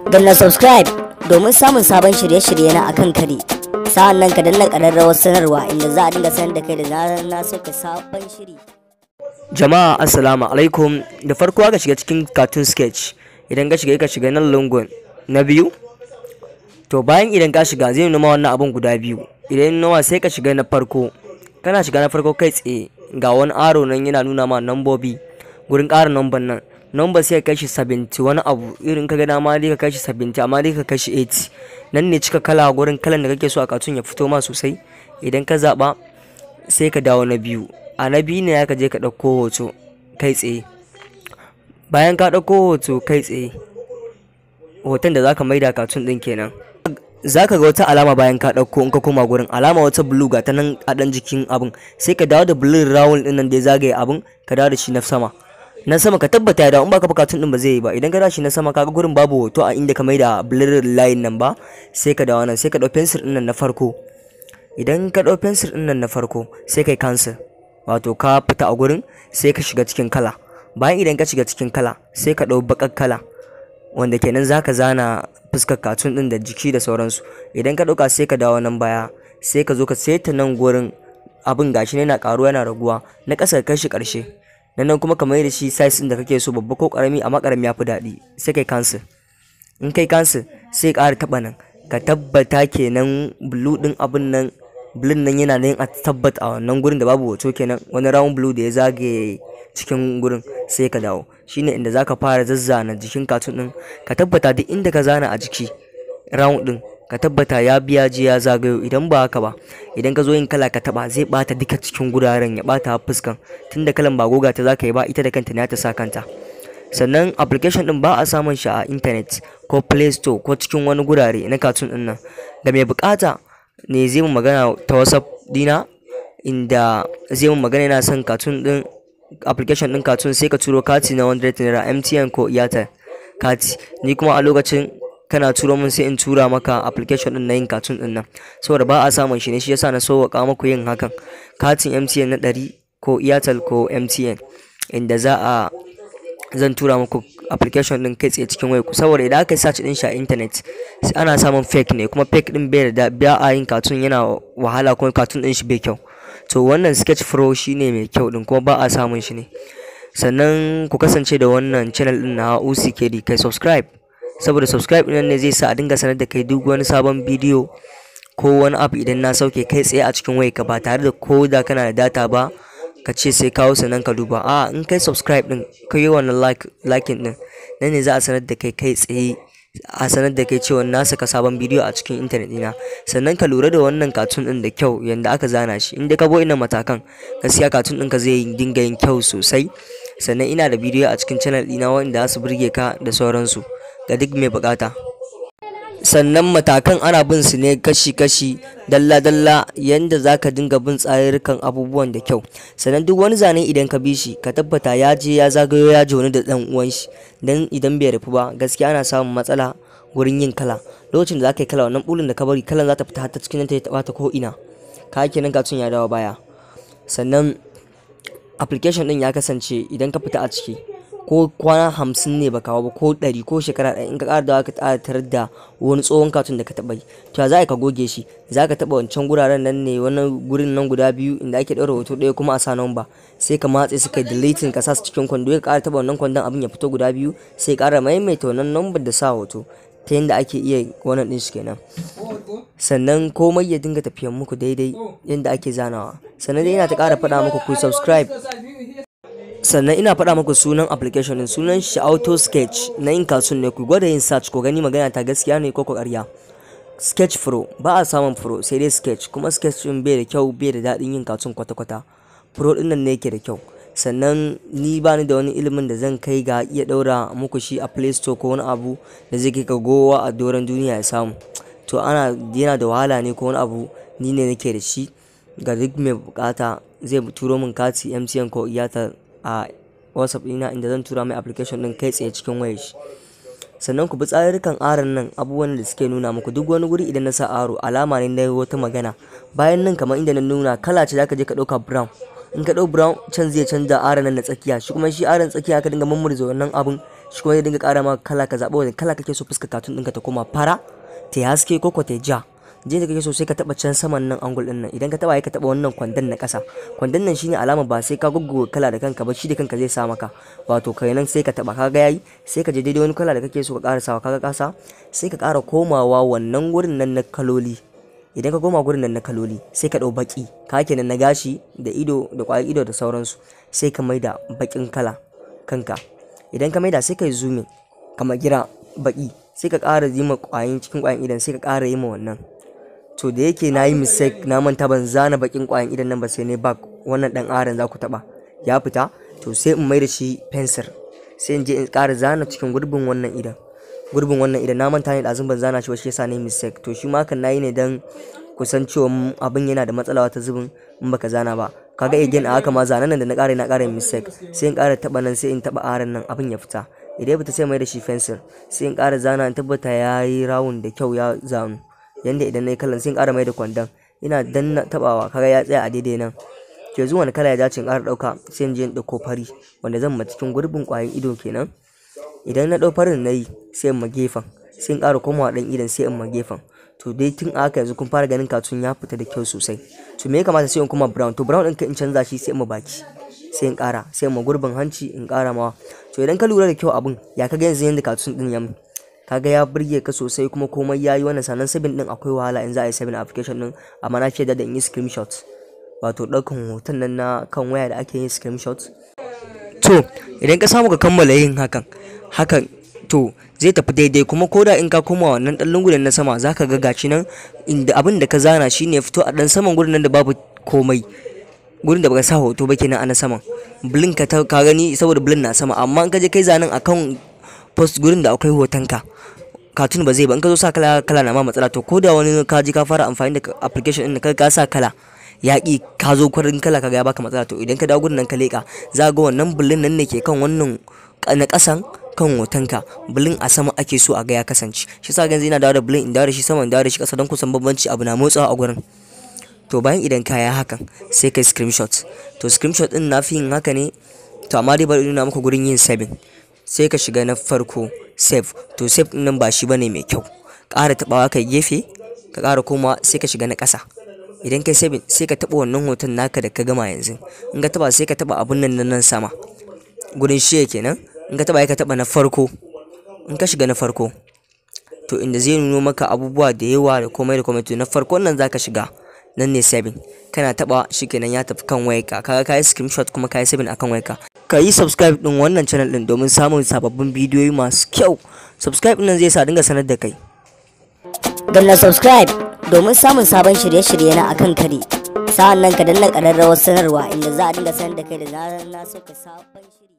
Danna subscribe domin samun sabon shirye-shirye na akan kari. Sa'an nan ka danna ƙararrawar sanarwa inda za a dinga sanar da kai da zarar na sauke sabon shiri. Jama'a, assalamu alaikum. Da farko aka shiga cikin Cartoon Sketch. Idan ka shiga nan lungun na biyu. To, bayan idan ka shiga, zai nuna wannan abun guda biyu. Idan nawa, sai ka shiga na farko. Kana shiga na farko, kai tsaye ga wani arrow nan yana nuna ma nambobi. Gurin ƙara number nan. Number sai ka kai shi 70 wani abu, irin ka ga dama dai ka kai shi 70, amma dai ka kai shi 80. Nan ne cika kala, gurin kalan da kake so a cartoon ya fito ma sosai. Idan ka zaɓa, sai ka dawo na biyu. A na biyu ne ka je ka ɗauko hoto kai tsaye. Bayan ka ɗauko hoto kai tsaye, hoton da zaka maida cartoon ɗin kenan. Zaka ga wata alama bayan ka ɗauko, in ka koma gurin alama wata blue, ga ta nan a ɗan jikin abin. Sai ka dawo da blue round ɗin nan da ya zagaye abin, ka dawo da shi na sama. Na sama, ka tabbata ya dawo, in baka cartoon ɗin ba zai yi ba. Idan ka dawo shi na sama, kaga gurin babu hoto a inda ka maida blue line nan ba. Sai ka dawo nan, sai ka ɗau pencil ɗin nan na farko. Idan ka ɗau pencil ɗin nan na farko, sai kai cancel. Wato ka fita a gurin, sai ka shiga cikin kala. Bayan idan ka shiga cikin kala, sai ka ɗau baƙar kala, wanda kenan zaka zana fuskar cartoon ɗin da jiki da sauransu. Idan ka ɗauka, sai ka dawo nan baya, sai ka zo ka saita nan gurin abin. Gashi ne yana ƙaruwa yana raguwa. Na ƙasa ka kai shi ƙarshe, nan nan kuma ka mai da shi size ɗin da kake so, babba ko ƙarami, amma ƙarami ya fi daɗi. Sai kai cancel. In kai cancel, sai ƙara taɓa nan, ka tabbata kenan blue ɗin abin nan, blue nan yana nan a tabbata a wannan gurin da babu hoto kenan, wani round blue da ya zagaye cikin gurin. Sai ka dawo, shine inda zaka fara zazzana jikin cartoon din. Ka tabbata duk inda ka zana a jiki round din, ka tabbata ya biya ji ya zagayo. Idan ba haka ba, idan ka zo yin kala ka taba, zai bata duka cikin guraren, ya bata fuskan, tunda kalan ba goga ta zaka yi ba, ita da kanta ne ta sa kanta. Sannan application din ba a samun shi a internet ko Play Store ko cikin wani gurare na cartoon din nan. Da mai bukata ne zai mu magana ta WhatsApp dina, inda zai mu magana yana son cartoon din, application din cartoon. Sai ka turo kati na 100 naira, MTN ko Airtel kati. Ni kuma a lokacin kana turo min, sai in tura maka application din na yin cartoon din nan. Saboda ba a samun shi ne, shi yasa na sauwaƙa muku yin hakan. Katin MTN na 100 ko Airtel ko MTN, inda za a zan tura muku application din kai tsaye cikin wayarku. Saboda idan aka yi search din shi a internet, ana samun fake ne, kuma fake din bai da ba a yin cartoon, yana wahala, kuma cartoon din shi bai kyau. To, wannan Sketch Pro shine mai kyau din, kuma ba a samun shi ne. Sannan ku kasance da wannan channel din na UCKD, kai subscribe, saboda subscribe din ne zai sa a dinga sanar da kai duk wani sabon bidiyo ko wani abu idan na sauke kai tsaye a cikin wayarka, ba tare da ko da kana da data ba ka ce sai kawo sannan ka duba. A in kai subscribe din, ka yi wannan liking din nan ne za a sanar da kai kai tsaye, a sanar da kai cewa na saka sabon bidiyo a cikin internet dina. Sannan ka lura da wannan cartoon din da kyau, yanda aka zana shi. In dai ka bi ina matakan, gaskiya cartoon ɗinka zai dinga yin kyau sosai. Sannan ina da bidiyo a cikin channel ɗina wanda za su burge ka da sauransu, ga duk mai bukata. Sannan matakan ana bin su ne kashi-kashi, dalla-dalla, yanda za ka dinga bin tsarurrukan abubuwan da kyau. Sannan duk wani zane idan ka bi shi, ka tabbata ya je ya zagayo ya joni da ɗan uwan shi, dan idan bai rufu ba, gaskiya ana samun matsala gurin yin kala. Lokacin da za ka yi kala, wannan bulun da ka bari, kalan za ta fita har ta cikin ta taɓa ta ko ina ka kenan, cartoon ya dawo baya. Sannan application ɗin ya kasance idan ka fita a ciki, ko kwana 50 ne baka hau ba, ko 100, ko shekara 1, in ka ƙara dawowa ka ƙara tarar da wani tsohon cartoon da ka taɓa yi, to ya za ka goge shi? Za ka taɓa wancan guraren nan ne, wani gurin nan guda biyu inda ake ɗaura hoto ɗaya kuma a sa number. Sai ka matse su, kai deleting, ka sa su cikin kwando. Ya ƙara taɓa wannan kwandon, abin ya fito guda biyu, sai ƙara maimaita wannan number da sa hoto, ta yanda ake iya wannan ɗin shi kenan. Sannan komai ya dinga tafiyan muku daidai yanda ake zanawa. Sannan dai ina ta ƙara faɗa muku ku subscribe. Sannan ina faɗa muku sunan application din, sunan shi Auto Sketch, na yin cartoon ne. Ku gwada yin search ko gani magana ta gaskiya ne ko ƙarya. Sketch Pro ba a samun Pro, sai dai Sketch, kuma Sketch din bai da kyau, bai da daɗin yin cartoon kwata-kwata. Pro din nan ne yake da kyau. Sannan ni bani da wani ilimin da zan kai ga iya ɗaura muku shi a Play Store ko wani abu da zai kai ga gowa a doron duniya ya samu. To, ana yana da wahala ne ko wani abu. Ni ne nake da shi. Ga duk mai bukata, zai turo min kati MTN ko Airtel a WhatsApp ɗina, inda zan tura mai application ɗin kai tsaye cikin wayar shi. Sannan ku bi tsarurrukan arrow n nan, abubuwan da suke nuna muku. Duk wani guri idan na sa arrow, alama ne na wata magana. Bayan nan, kamar inda na nuna, kala ce zaka je ka ɗauka brown. In ka ɗau brown, can zai canza arrow nan na tsakiya. Shi kuma shi arrow n tsakiya, ka dinga mummurza wannan abun. Shi kuma zai dinga ƙara maka kala, ka zaɓa wani kala kake so fuskar cartoon ɗinka ta koma, fara, ta yi haske ko ko ta ja. Je da kake so, sai ka taba can saman nan angle din nan. Idan ka taba, ka taba wannan kwandon na ƙasa. Kwandon nan shine alama ba sai ka goggoga kala da kanka ba, shi da kanka zai sa maka. Wato kai nan sai ka taba, kaga yayi. Sai ka je daidai wani kala da kake so ka ƙara sawa, kaga ƙasa. Sai ka ƙara komawa wannan gurin nan na kaloli. Idan ka koma gurin nan na kaloli, sai ka ɗau baki ka kenan na gashi da ido da ƙwayar ido da sauransu, sai ka maida bakin kala kanka. Idan ka maida, sai ka yi zooming kamar gira baki, sai ka ƙara yi ma ƙwayan cikin ƙwayan idon, sai ka ƙara yi ma wannan. To, da yake na yi mistake, na manta ban zana bakin ƙwayan idon nan ba, sai ne back. Wannan ɗan aran za ku taɓa, ya fita. To, sai in mai da shi pencil, sai in je in ƙara zana cikin gurbin wannan idon, gurbin wannan idan. Na manta ne ɗazun ban zana shi ba, shi yasa na yi mistake. To, shi ma hakan nayi ne dan kusan cewa abin yana da matsala wata zubin in baka zana ba. Kaga again a haka ma zanen nan da na ƙara, na ƙara mistake. Sai in ƙara taɓa nan, sai in taɓa aran nan, abin ya fita. Idan ya fita, sai mai da shi pencil, sai in ƙara zana, in tabbata ya yi round da kyau, ya zanu yanda idan na yi kalan. Sai in ƙara mai da kwandon, ina danna taɓawa, kaga ya tsaya a daidai nan. To, yanzu wani kala ya dace in ƙara ɗauka? Sai in je in ɗauko fari wanda zan ma cikin gurbin ƙwayan ido kenan. Idan na ɗau farin na yi, sai in ma gefen, sai in ƙara komawa ɗan idon, sai in ma gefen. To dai, tun a haka yanzu kun fara ganin cartoon ya fita da kyau sosai. To, me ya kamata? Sai in koma brown. To, brown ɗin ka in canza shi, sai in ma baki, sai in ƙara, sai in ma gurbin hanci in ƙara mawa. To, idan ka lura da kyau, abun ya kaga yanzu yanda cartoon ɗin ya kaga ya burge ka sosai, kuma komai yayi wannan. Sannan saving ɗin akwai wahala in za a yi saving application ɗin, amma na fi da in yi screenshot, wato ɗaukan hoton nan na kan waya da ake yin screenshot. To, idan ka samu ka kammala yin hakan, to zai tafi daidai. Kuma koda in ka koma wannan ɗan lungunan na sama, zaka ga gashi nan inda abin da ka zana shine ya fito a ɗan saman gurin nan da babu komai, gurin da baka sa hoto ba kenan, a na saman blin ka ka gani, saboda blin na sama. Amma in ka je kai zanen akan post, gurin da akwai hoton ka, cartoon ba zai ba. In ka zo sa kala, kala na ma matsala. To, ko da wani ka je ka fara amfani da application din, ka sa kala yaƙi, ka zo kwarin kala kaga ya baka matsala, to idan ka dawo gurin nan ka leƙa, za ga wannan blin nan ne ke kan wannan na ƙasan kan hotonka. Blin a sama ake so a ga ya kasance. Shi sa yanzu ina dawo da blin, in dawo da shi sama, in dawo da shi ƙasa, don kusan bambanci abu na motsawa a gurin. To, bayan idan ka yi hakan, sai kai screenshot. To, screenshot din na fi yin haka ne. To, amma dai bari nuna muku gurin yin saving. Sai ka shiga na farko, save. To, save din nan ba shi bane mai kyau. Ƙara taɓawa kai gefe, ka ƙara komawa, sai ka shiga na ƙasa. Idan kai saving, sai ka taɓa wannan hoton naka da ka gama yanzu. In ka taɓa, sai ka taɓa abun nan nan sama, gurin share kenan. In ka taɓa, ka taɓa na farko. In ka shiga na farko, to inda zai nuno maka abubuwa da yawa da komai da komai. To, na farkon nan zaka shiga, nan ne saving. Kana taɓa, shikenan, ya tafi kan wayarka. Kaga kayi screenshot kuma kayi saving akan wayarka. Ka yi subscribe din wannan channel din domin samun sababbin bidiyoyi masu kyau. Subscribe din nan zai sa dinga sanar da kai. Danna subscribe domin samun sabon shirye-shirye na akan kari. Sa'an nan ka danna ƙararrawar sanarwa inda za a dinga sanar da kai da zarar na sauke sabon shiri.